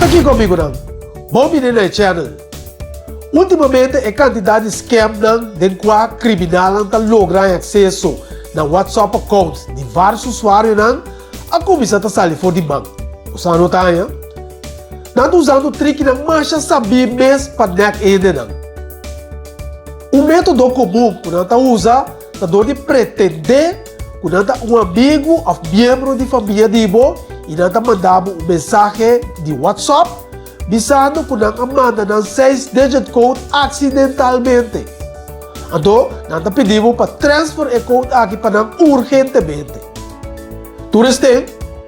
Ta kiko amigunan? Bon bini na e channel. Ultimamente e kantidat di scamnan den kua kriminalnan ta logra haña akseso na WhatsApp accounts di vários usuarionan a kuminsá ta sali for di man. Bo sa no ta haña? Nan ta usando trikinan masha sabí mes pa nèk hendenan. Un método komun ku nan ta usa ta dor di pretendé ku nan ta un amigu òf miembro di famia di bo i nan ta manda bo un mensahe di WhatsApp bisando ku nan a manda nan seis-digit code aksidentalmente. Anto nan ta pidi bo pa transfer e code aki pa nan urgentemente. Tur esten,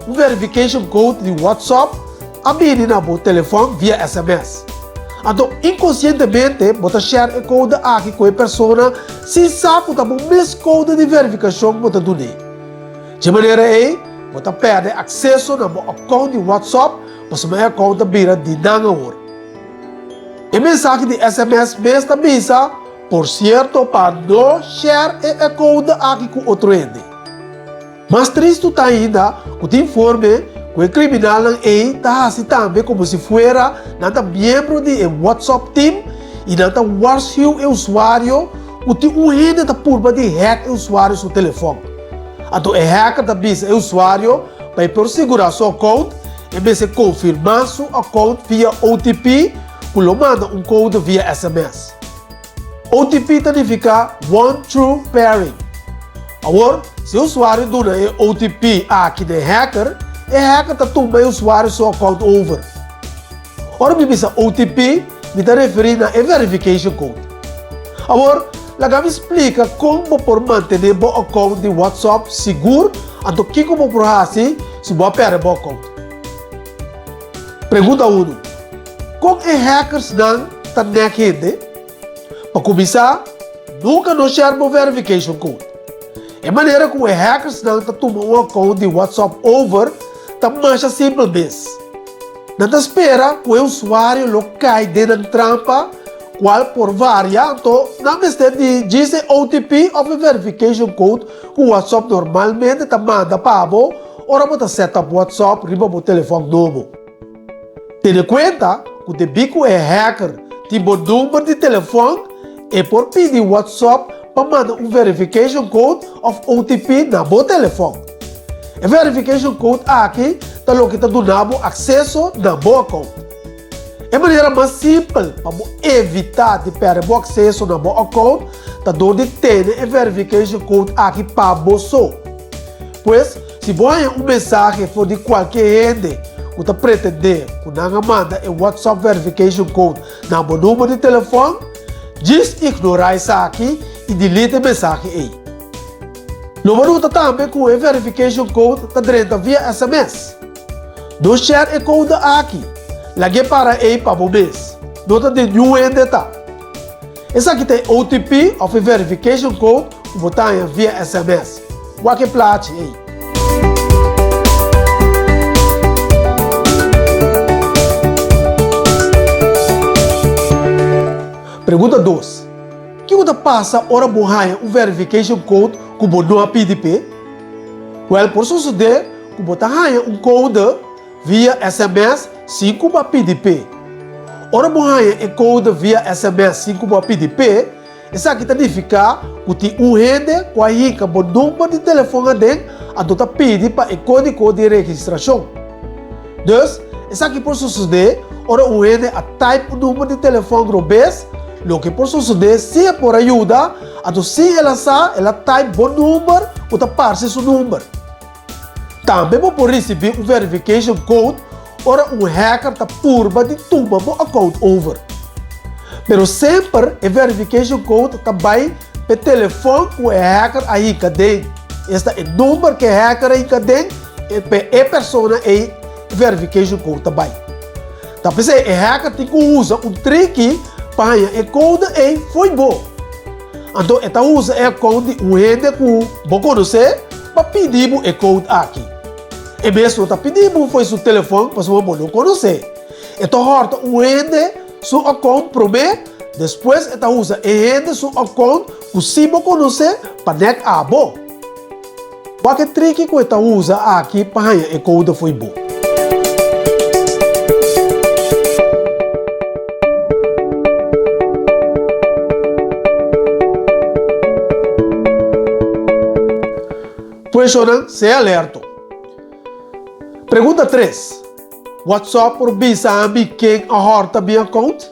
un verification code di WhatsApp a bini na bo telefòn via sms. Anto inkonsientemente bo ta share e kode aki ku e persona sin sa ku ta bo mes kode di verifikashon bo ta dun'é. Dje manera ei, bo ta pèrdè akseso na bo akount di WhatsApp pasobra e akount ta bira di nan awor. E mensahe di sms mes ta bisa, Por sierto pa no share e kode aki ku otro hende. Mas tristu ta ainda ku tin informe ku e kriminalnan ei ta hasi tambe komo si fuera nan ta miembro di e WhatsApp team i nan ta warshiu e usuario ku tin un hende ta purba di hack e usuario su telefòn. Anto e hacker ta bisa e usuario pa e por sigurá su account e mester konfirmá su account via OTP ku lo manda un kode via sms. OTP ta nifiká One True Pairing. Awor, si e usuario duna e OTP aki na e hacker, e hacker ta tuma e usuario su account over. Ora mi bisa OTP, mi ta referí na e verification code. Awor, laga mi splika kon bo por mantené bo account di WhatsApp sigur anto kiko bo por hasi si bo a pèrdè bo account. Pregunta unu, Kon e hackersnan ta nek hende? Pa kuminsá, nunka no share bo verification code. E manera ku e hackersnan ta tuma un account di WhatsApp over ta masha simpel mes. Nan ta spera ku e usuario lo kai den nan trampa, kual por varia, anto nan mester di djis e OTP òf e verification code ku WhatsApp normalmente ta manda pa bo ora bo ta set up WhatsApp riba bo telefòn nobo. Tene kuenta ku debí ku e hacker tin bo number di telefòn, e por pidi WhatsApp pa manda un verification code òf OTP na bo telefòn. E verification code aki ta loke ta duna bo akseso na bo account. E manera mas simpel pa bo evitá di pèrdè bo akseso na bo account ta dor di tene e verification code aki pa bo so. Pues, si bo haña un mensahe for di kualke hende ku ta pretendé ku nan a manda e WhatsApp verification code na bo number di telefòn, djis ignorá esaki i delete e mensahe ei. Lo bo nota tambe ku e verification code ta drenta via sms. No share e code aki, lag'é para ei pa bo mes, no ta di niun hende ta. Esaki ta e OTP òf e verification code ku bo ta haña via sms. Wak e plachi ei. Pregunta dos, Kiko ta pasa ora bo haña un verification code ku bo no a pidi p'e? Wèl, por sosodé ku bo ta haña un code via sms sin ku bo a pidi p'e. Ora bo haña e code via sms sin ku bo a pidi p'e, Esaki ta nifiká ku tin un hende ku a hinka bo number di telefòn aden anto ta pidi pa e kódigo di registrashon. Dus, esaki por sosodé ora un hende a taip un number di telefòn robes, loke por sosodé si e por a yuda, anto sin el a sa el a taip bo number ku ta parse su number. Tambe bo por risibí un verification code ora un hacker ta purba di tuma bo account over. Pero semper e verification code ta bai p'e telefòn ku e hacker a hinka den, esta e number ku e hacker a hinka den, p'e e persona ei e verification code ta bai. Ta p'esei e hacker tin ku usa un triki pa haña e code ei fo'i bo. Anto e ta usa e account di un hende ku bo konosé pa pidi bo e code aki. E mes no ta pidi bo fo'i su telefòn pasobra bo no konosé. E ta hòrta un hende su account promé, despues e ta usa e hende su account ku sí bo konosé pa nèk abo. Wak e triki ku e ta usa aki pa haña e koude fo'i bo. Pues shownan, sea alerto. Pregunta tres, WhatsApp por bisa ami ken a hòrta mi account?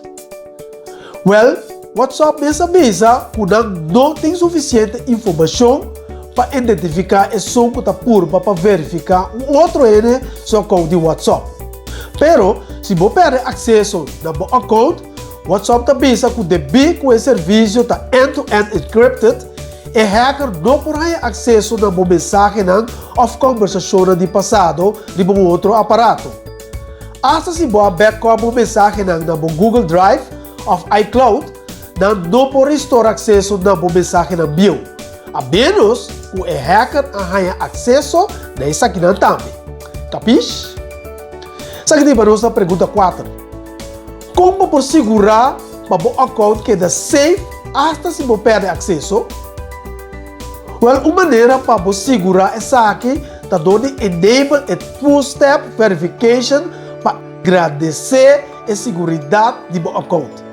Wèl, WhatsApp mes a bisa ku nan no tin sufisiente informashon pa identifiká esun ku ta purba pa verifiká un otro hende su account di WhatsApp. Pero, si bo pèrdè akseso na bo account, WhatsApp ta bisa ku debí ku e servisio ta end-to-end encrypted, e hacker no por haña akseso na bo mensahenan òf kòmbersashonnan di pasado riba un otro aparato. Asta si bo a backup bo mensahenan na bo Google Drive òf iCloud, nan no por restora akseso na bo mensahenan bieu, a ménos ku e hacker a haña akseso na esakinan tambe. Kapish? Esaki ta hiba nos na pregunta kuater. Kon bo por sigurá pa bo account keda safe asta si bo pèrdè akseso? Wèl, un manera pa bo sigurá esaki ta dor di enable e two-step verification pa gradesé e siguridat di bo account.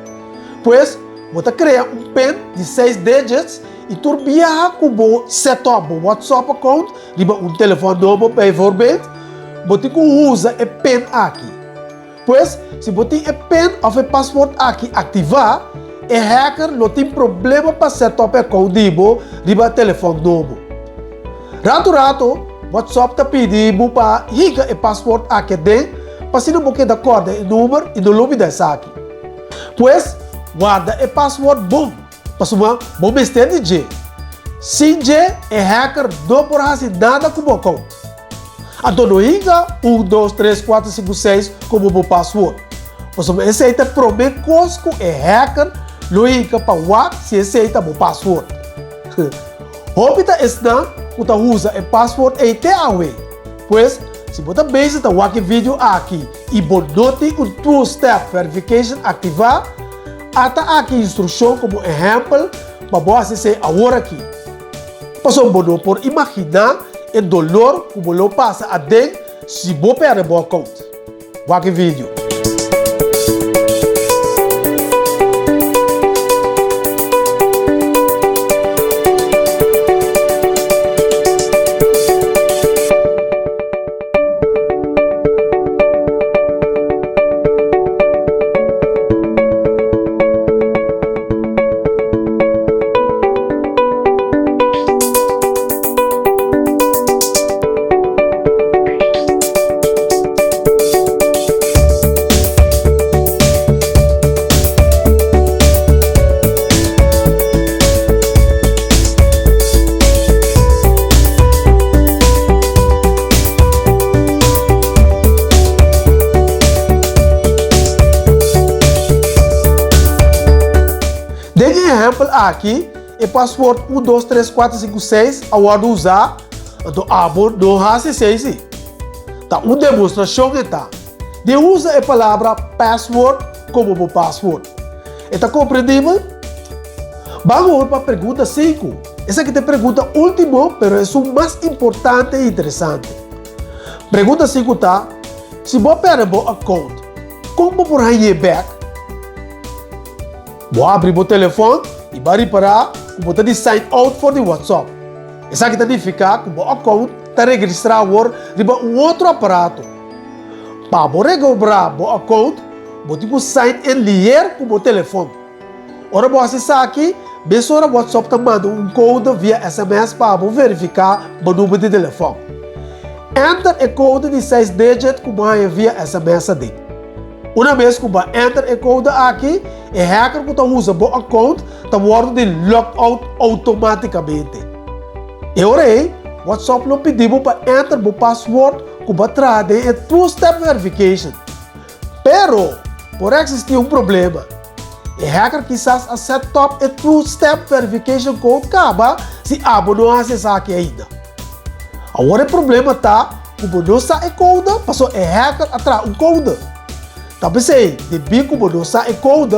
Pues, bo ta krea un pin di seis digits i tur biaha ku bo set up bo WhatsApp account riba un telefòn nobo bijvoorbeeld, bo tin ku usa e pin aki. Pues, si bo tin e pin òf e paswoord aki aktivá, e hacker lo tin problema pa set up e account di bo riba e telefòn nobo. Ratu ratu, WhatsApp ta pidi bo pa hinka e paswoord aki aden pa asina bo keda kòrda e number i no lubida esaki. Pues, warda e paswoord bon, pasobra bo mester di dje. Sin dje, e hacker no por hasi nada ku bo account. Anto no hinka un, dos, tres, kuater, sinku, seis komo bo paswoord. Pasobra esei ta e promé kos ku e hacker lo hinka pa wak si esei ta bo paswoord. Hopi ta esnan ku ta usa e paswoord ei te awe. Pues, si bo ta bezig ta wak e video aki i bo no tin un two-step verification aktivá, ata aki instrukshon komo ehèmpel pa bo hasi esei awor aki. Pasobra bo no por imaginá e dolor ku bo lo pasa aden si bo pèrdè bo akount. Wak e video. Den e ehèmpel aki, e paswoord un dos tres kuater sinku seis a wòrdu usá, anto abo no hasi esei si. Ta un demostrashon e ta. Di usa e palabra password komo bo paswoord. E ta komprendibel? Ban awor pa pregunta sinku. Esaki ta e pregunta último, pero esun mas importante i interesante. Pregunta sinku ta, Si bo a pèrdè bo account, kon bo por hañ'é bèk? Bo abri bo telefòn i bo a ripará ku bo ta di sign out for di WhatsApp. Esaki ta nifiká ku bo account ta registrá awor riba un otro aparato. Pa bo rekobrá bo account, bo tin ku sign in liher ku bo telefòn. Ora bo hasi esaki, mesora WhatsApp ta manda un kode via sms pa bo verifiká bo number di telefòn. Enter e kode di seis digit ku bo haña via sms aden. Una bes ku bo a enter e kode aki, e hacker ku ta usa bo account ta wòrdu di locked out outomátikamente. E ora ei, WhatsApp lo pidi bo pa enter bo paswoord ku bo a traha den e two-step verification. Pero, por eksistí un problema. E hacker kisas a set up e two-step verification code kaba si abo no hasi esaki ainda. Awor e problema ta ku bo no sa e code pasobra e hacker a traha un code. Ta p'esei, debí ku bo no sa e code,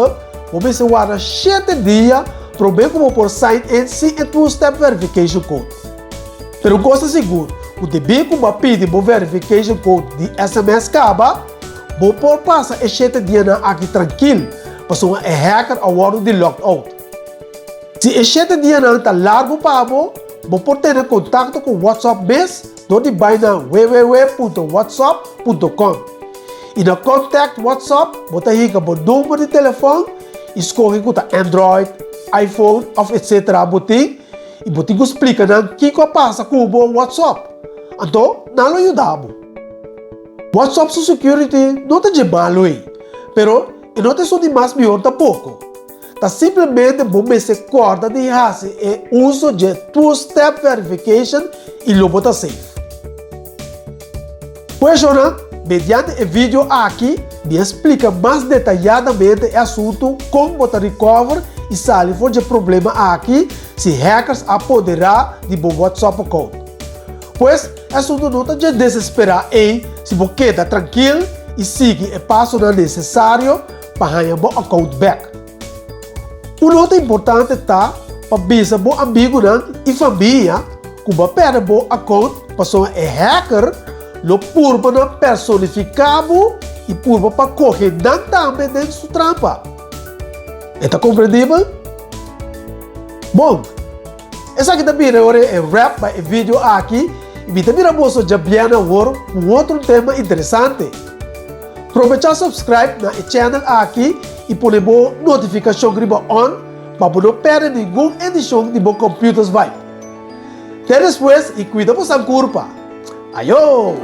bo mester warda shete dia promé ku bo por sign in sin e two-step verification code. Pero un kos ta sigur, ku debí ku bo a pidi bo verification code di sms kaba, bo por pasa e shete dianan aki trankil, pasobra e hacker a wòrdu di locked out. Si e shete dianan ta largu pa bo, bo por tene kontakto ku WhatsApp mes dor di bai na www.whatsapp.com i na Contact WhatsApp bo ta hinka bo number di telefòn i skohe ku ta Android, iPhone òf etc. Bo tin i bo tin ku splika nan kiko a pasa ku bo WhatsApp. Anto nan lo yuda bo. WhatsApp su security no ta dje malu ei, pero e no ta esun di mas mihor tampoko. Ta simplemente bo mester kòrda di hasi e uso dje two-step verification i lo bo ta safe. Pues shornan, mediante e video aki mi a splika mas detayadamente e asuntu kon bo ta recover i sali for dje problema aki si hackers a poderá di bo WhatsApp account. Pues, e asuntu no ta dje desesperá ei si bo keda trankil i sigui e pasonan nesesario pa haña bo account bek. Un nota importante ta pa bisa bo amigunan i famia ku bo a pèrdè bo account pasobra e hacker lo purba na personifiká bo i purba pa kohe nan tambe den su trampa. E ta komprendibel? Bon, esaki ta bira ora e wrap pa e video aki i mi ta mira boso djabièrnè awor ku un otro tema interesante. Probechá subscribe na e channel aki i pone bo notifikashon riba on pa bo no pèrdè ningun edishon di bo Computers Vibe. Te despues i kuida bo san kurpa. Ayo!